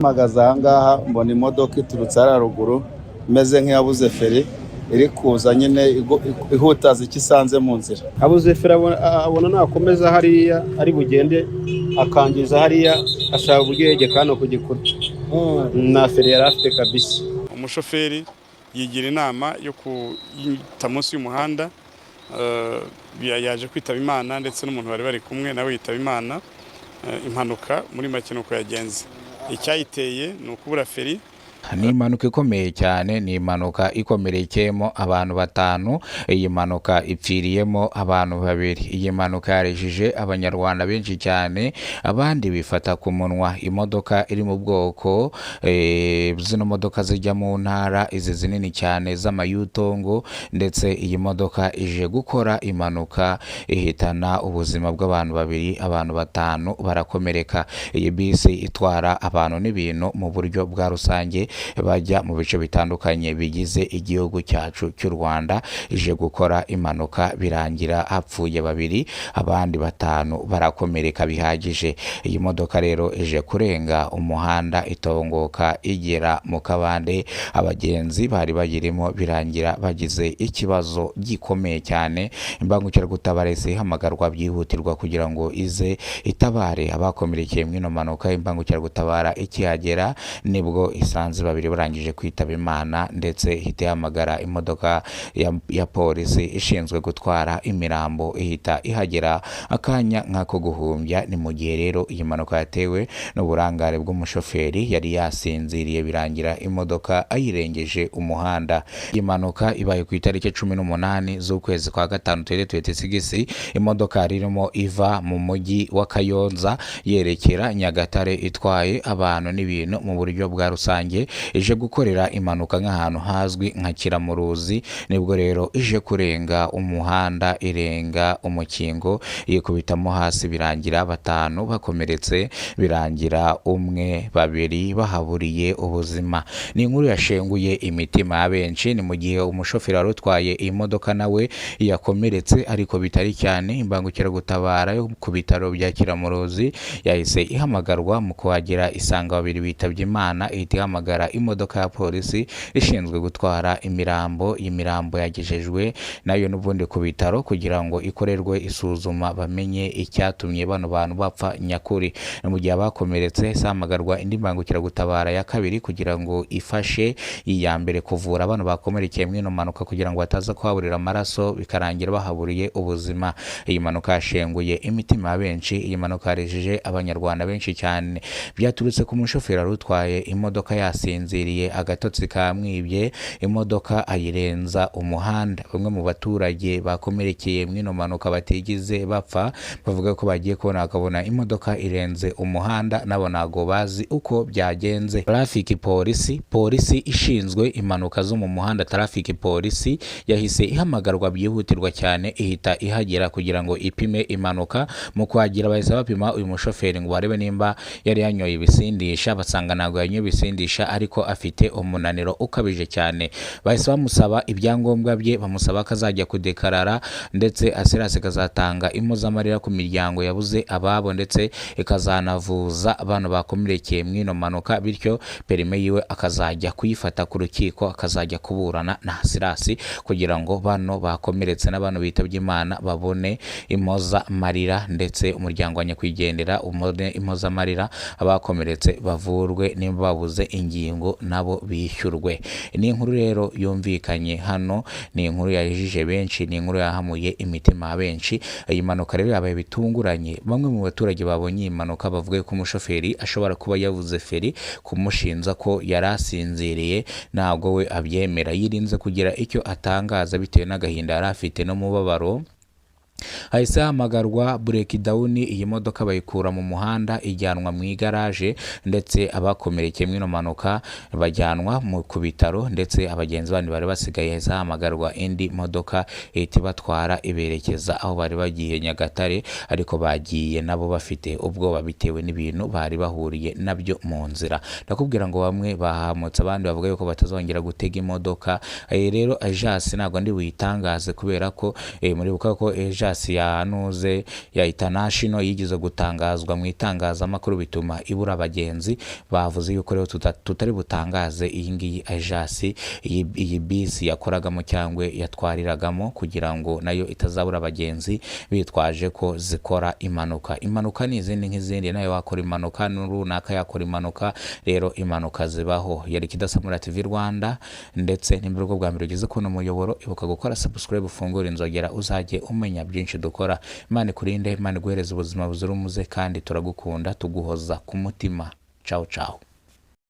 Mpagaze aha ngaha mbona imodoka iturutse hariya ruguru imeze nk'iyabuze feri, iri kuza nyine ihutaza icyo isanze mu nzira. Abuze feri, abona nakomeza hariya ari bugende akangiza hariya, ashaka uburyo yegeka hano ku gikuta. Nta feri yari afite kabisa. Umushoferi yigira inama yo kuyita munsi y'umuhanda, yaje kwitaba Imana, ndetse n'umuntu bari bari kumwe nawe yitaba Imana. Impanuka muri make nuko yagenze. Icyayiteye ni ukubura feri. Ni impanuka ikomeye cyane, ni impanuka ikomerekeyemo abantu batanu. Iyi mpanuka ipfiriyemo abantu babiri. Iyi mpanuka yarejije Abanyarwanda benshi cyane, abandi bifata ku munwa. Imodoka iri mu bwoko zino modoka zijya mu ntara, izi zinini cyane z'amayutongo, ndetse iyi modoka ije gukora impanuka ihitana ubuzima bw'abantu babiri, abantu batanu barakomereka. Iyi bisi itwara abantu n'ibintu mu buryo bwa rusange bajya mu bice bitandukanye bigize igihugu cyacu cy'u Rwanda, ije gukora impanuka birangira hapfuye babiri, abandi batanu barakomereka bihagije. Iyi modoka rero ije kurenga umuhanda itongoka igera mu kabande, abagenzi bari bayirimo birangira bagize ikibazo gikomeye cyane. Imbangukiragutabara ihise ihamagarwa byihutirwa kugira ngo ize itabare abakomerekeye muri ino mpanuka. Imbangukiragutabara ikihagera nibwo isanze babiri barangije kwitaba Imana, ndetse ihita ihamagara imodoka ya polisi ishinzwe gutwara imirambo, ihita ihagera akanya nk'ako guhumbya. Ni mu gihe rero iyi mpanuka yatewe n'uburangare bw'umushoferi, yari yasinziriye birangira imodoka ayirengeje umuhanda. Iyi mpanuka ibaye ku itariki 18 z'ukwezi kwa gatanu 2026. Imodoka yari irimo iva mu mujyi wa Kayonza yerekera Nyagatare, itwaye abantu n'ibintu mu buryo bwa rusange, ije gukorera impanuka nk'ahantu hazwi nka Kiramuruzi. Nibwo rero ije kurenga umuhanda, irenga umukingo, yikubitamo hasi, birangira batanu bakomeretse, birangira umwe, babiri bahaburiye ubuzima. Ni inkuru yashenguye imitima ya benshi. Ni mu gihe umushoferi wari utwaye iyi modoka nawe yakomeretse ariko bitari cyane. Imbangukiragutabara yo ku bitaro bya Kiramuruzi yahise ihamagarwa, mu kuhagera isanga babiri bitabye Imana, ihita ihamagara imodoka ya polisi ishinzwe gutwara imirambo. Iyi mirambo yagejejwe nayo n'ubundi ku bitaro kugira ngo ikorerwe isuzuma, bamenye icyatumye bano bantu bapfa nyakuri. Ni mu gihe abakomeretse hahise hahamagarwa indi mbangukiragutabara ya kabiri kugira ngo ifashe iya mbere kuvura bano bakomerekeye muri ino mpanuka, kugira ngo bataza kuhaburira amaraso bikarangira bahaburiye ubuzima. Iyi mpanuka yashenguye imitima ya benshi, iyi mpanuka yarejeje Abanyarwanda benshi cyane. Byaturutse ku mushoferi wari utwaye imodoka yasinziriye, agatotsi kamwibye, imodoka ayirenza umuhanda. Bamwe mu baturage bakomerekeye muri ino mpanuka batigeze bapfa bavuga ko bagiye kubona bakabona imodoka irenze umuhanda, nabo ntago bazi uko byagenze. Traffic polisi, polisi ishinzwe impanuka zo mu muhanda, traffic polisi yahise ihamagarwa byihutirwa cyane, ihita ihagera kugira ngo ipime impanuka. Mu kuhagera bahise bapima uyu mushoferi ngo barebe nimba yari yanyoye ibisindisha, basanga ntabwo yanyoye ibisindisha ariko afite umunaniro ukabije cyane. Bahise bamusaba ibyangombwa bye, bamusaba ko azajya kudekarara, ndetse assurance ikazatanga impozamarira ku miryango yabuze ababo, ndetse ikazanavuza abantu bakomerekeye muri ino mpanuka, bityo permis yiwe akazajya kuyifata ku rukiko, akazajya kuburana na assurance kugira ngo bano bakomeretse n'abantu bitabye Imana babone impozamarira, ndetse umuryango wa nyakwigendera ubone impozamarira, abakomeretse bavurwe, nimba babuze ingingo nabo bishyurwe. Ni inkuru rero yumvikanye hano, ni inkuru yajije benshi, ni inkuru yahamuye imitima ya benshi. Iyi mpanuka rero yabaye bitunguranye. Bamwe mu baturage babonye iyi mpanuka bavuga ko umushoferi ashobora kuba yabuze feri. Kumushinja ko yari asinziriye ntabwo we abyemera, yirinze kugira icyo atangaza bitewe n'agahinda yari afite n'umubabaro. Hahise hahamagarwa breakdown, iyi modoka bayikura mu muhanda ijyanwa mu igaraje, ndetse abakomerekeye muri ino mpanuka bajyanwa ku bitaro, ndetse abagenzi bandi bari basigaye hahise hahamagarwa indi modoka ihita ibatwara iberekeza aho bari bagiye Nyagatare, ariko bagiye nabo bafite ubwoba bitewe n'ibintu bari bahuriye nabyo mu nzira. Ndakubwira ngo bamwe bahamutse, abandi bavuga yuko batazongera gutega imodoka. Rero Agence ntabwo ndi buyitangaze kubera ko muribuka ko Agence agence ya Nuze ya International yigeze gutangazwa mu itangazamakuru bituma ibura abagenzi. Bavuze yuko rero tutari butangaze iyi ngiyi agence iyi bisi yakoragamo cyangwa yatwariragamo, kugira ngo nayo itazabura abagenzi bitwaje ko zikora impanuka. Impanuka ni izindi nk'izindi, nawe wakora impanuka, n'urunaka yakora impanuka, rero impanuka zibaho. Yari Kidasamura TV Rwanda, ndetse nimba aribwo bwa mbere ugeze kubona umuyoboro, ibuka gukora subscribe, ufungure inzogera, uzajye umenya byinshi dukora. Imana ikurinde, Imana iguhereze ubuzima buzira umuze, kandi turagukunda, tuguhoza ku mutima. Ciao ciao.